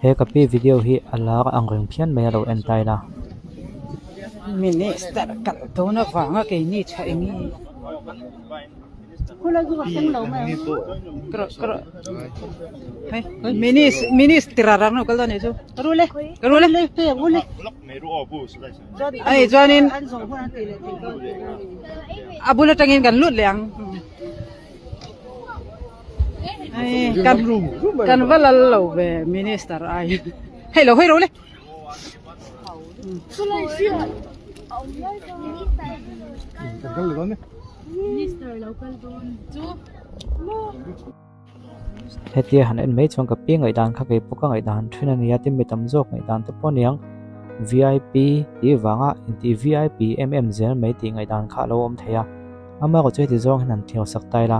He ka pi video hi a lar ang reng phian mai a lo en tai la. Minister kal dawn avanga keini tha eng nge Minister a rang lo kal dawn anih chu ka rul e ani chuanin a bul atangin kan lut leh ang. Kan kan va lal lo ve minister ai hei lo hawi ro le. Hetia han en mai chuan ka pi ngaihdan kha kei pawh ka ngaihdan thin a nia tin mi tam zawk ngaihdan te pawh a niang vip tih vanga intih vip em em zel mai tih ngaihdan kha a lo awm thei a. Amaherawh chu heti zawng hian han thiau sak ta ila,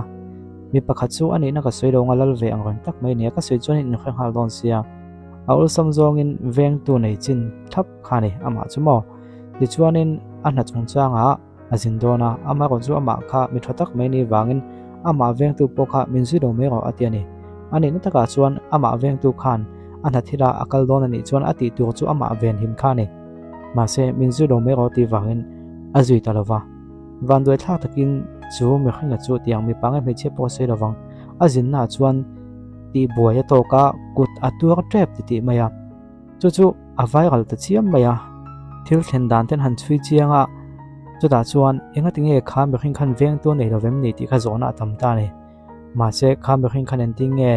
mi pakhat chu a nihna ka sawi lo anga lal ve ang reng tak mai nia ka sawi chuan in inhre nghal dawn sia. A awlsam zawngin vengtu nei chin thlap kha a ni amah chu maw. Tichuanin a hna chungchangah a zin dawn a, amaherawh chu amah kha mi tha tak mai ni vangin amah vengtu pawh kha min zui lo mai rawh a ti a ni. A nihna takah chuan amah vengtu khan a hna thila a kal dawn a nih chuan a tih tur chu amah venhim kha a ni. Mahse min zui lo mai rawh tih vangin a zui ta lo va. Vanduai thlak takin chu mihringa chu tiang mipa nge hmeichhia pawh a sawi lo vang. A zinnaah chuan tihbuai a tawk a, kut a tuar tep ti tih mai a. Chu chu a viral ta chiam mai a. Thil thlen dan ten han chhui chiang a, chutah chuan engati nge kha mihring khan vengtu a nei lo vem ni tih kha zawhna a tam ta a ni. Mahse kha mihring khan engtin nge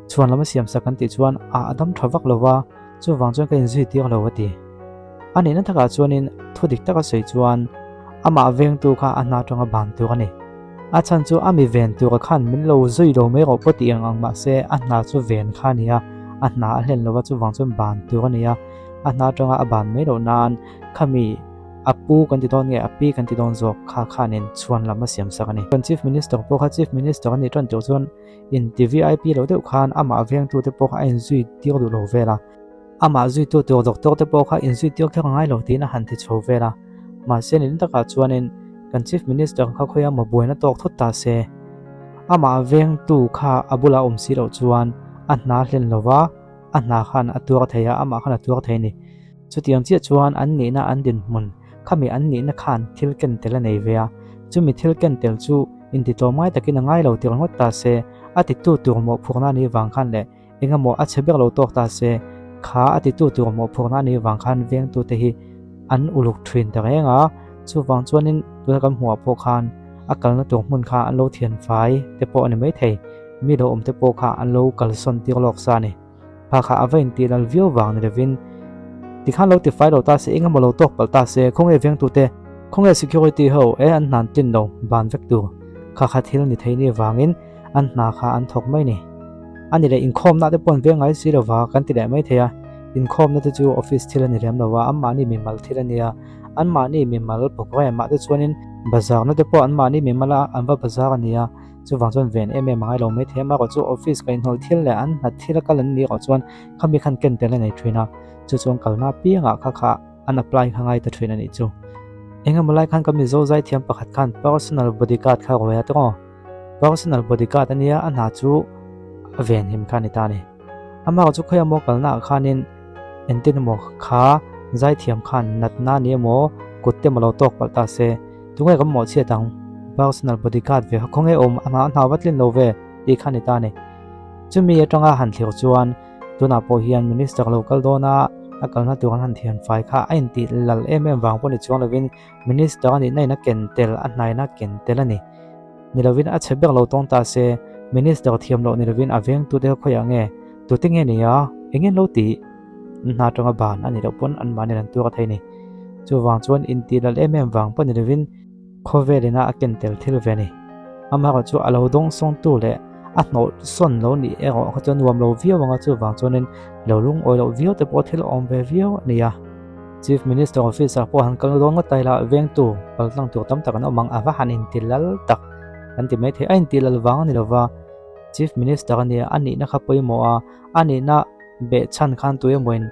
chhuan lam a siam sak an tih chuan a a dam tha vak lo va, chuvang chuan ka inzui tir lo a ti. A nihna takah chuanin thu dik taka sawi chuan amah vengtu kha a hna atanga ban tur a ni. A chhan chu a mi ven tura khan min lo zui lo mai rawh pawh tih ang ang mahse a hna chu ven kha a ni a, a hna a hlen lo va chuvang chuan ban tur a ni a, a hna atanga a ban mai loh nan khami A pu kan ti dawn nge a pi kan ti dawn zawk kha khanin chhuan lam a siam sak a ni. Kan Chief Minister pawh kha Chief Minister a nih tan tih chuan inti VIP lo deuh khan amah vengtute pawh kha a inzui tir duh lo vel a. Amah zuitu tur doctor te pawh kha inzui tir kher ngai lo tiin a han ti chho vel a. Mahse nilin takah chuanin kan Chief Minister kha khawiah maw buaina tawk thut ta se. Amah vengtu kha a bulah awm si loh chuan a hna hlen lo va, a hna khan a tuar thei a, amah khan a tuar thei a ni. Chutiang chiah chuan an nihna an dinhmun, khami an nihna khan thil ken tel a nei ve a, chumi thil ken tel chu intitlawm ngai takin a ngai lo tir ngawt ta se, a titu tur mawhphurhna a nih vang khan leh engemaw a chhe ber lo tawk ta se, kha a titu tur mawhphurhna a nih vang khan vengtute hi an uluk thin ta reng a, chuvang chuanin tuna kan hmuhah pawh khan a kalna tur hmun kha an lo thianfai te pawh a ni maithei, mi lo awm te pawh kha an lo kalsawn tir lawk sa a ni. Pha kha a va intih lal viau vang ni lovin tikhan lo tifai lo ta se engemaw lo tawk palh ta se khawnge vengtute khawnge security ho e an hnan tlin lo ban vek tur kha kha thil ni thei ni vangin an hna kha an thawk mai ni. A ni leh inkhawmna te pawh an veng ngai si lova kan ti leh mai thei a, inkhawmna te chu office thil a ni lem lova anmahni mimal thil a nia, anmahni mimal programme ah te chuanin bazarna te pawh anmahni mimala an va bazar a nia. Chuvang chuan ven em em a ngai lo mai thei a, amaherawh chu office ka inhnawl thil leh an hna thil a kal an nih erawh chuan khami khan ken tel a nei thin a, chu chuan kalna apiangah kha kha an apply kha ngai ta thin a nih chu. Engemaw lai khan ka Mizo zaithiam pakhat khan personal bodyguard kha a rawi a tawng aw. Personal bodyguard a nia, a hna chu a venhim kha a ni ta a ni. Amaherawh chu khawiah maw kalna ah khanin entin emaw kha zaithiam khan natna ni emaw kut te emaw lo tawk palh ta se, Tunge kan mawhchhiat ang? Personal bodyguard ve kha khawnge awm a hna va tlin lo ve tih kha a ni ta a ni. Chumi atanga han thlir chuan tunah pawh hian minister lo kal dawn a, a kalna tur an han thian fai kha a intih lal em em vang pawh ni chuang lovin minister a nihna in a ken tel a hnaina ken tel a ni. Ni lovin a chhe ber lo tawng ta se minister thiam loh ni lovin a vengtute kha khawiah nge tute nge ni a eng nge lo tih? An hna atanga ban a nih loh pawn anmahni an tuar thei a ni. Chuvang chuan intih lal em em vang pawh ni lovin khawvel ina a ken tel thil ve a ni. Amaherawh chu a lo dawng sawngtu leh a hnawh sawn lo nih erawh kha chuan nuam lo viau ang a, chuvang chuanin lo lungawi loh viau te pawh thil awm ve viau a ni a. Chief Minister office ah pawh han kal dawn ngawt ta ila vengtu paltlang tur tam tak an awm ang, a va han inti lal tak kan ti maithei. A inti lal vang a ni lova, Chief Minister a nia, a nihna kha pawimawh a, a nihna behchhan khan tuemawin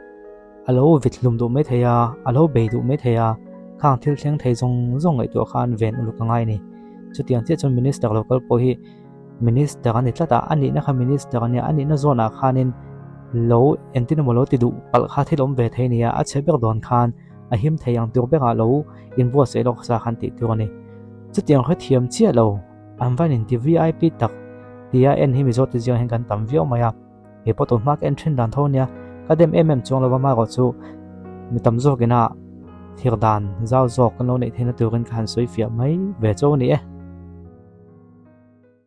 a lo vit hlum duh mai thei a, a lo bei duh mai thei a, khang thil thleng thei zawng zawng ngaihtuah khan ven uluk a ngai a ni. Chutiang chiah chuan Minister lo kal pawh hi Minister a ni tlat a, a nihna kha Minister a nia, a nihna zawnah khanin. Lo entin emaw lo ti duh palh kha thil awm ve thei nia, a chhe ber dawn khan a him thei ang tur berah lo inbuatsaih lawk sa khan tih tur a ni. Chutiang hrethiam chiah lo, an van inti VIP tak tia en hi Mizo te ziang hian kan tam viau mai a, he pawh tun hma ka en thin dan tho nia, ka dem em em chuang lo va hmaerawh chu mi tam zawkin a thir dan zau zawk kan lo neih theihna turin ka han sawi fiah mai ve chu a ni e.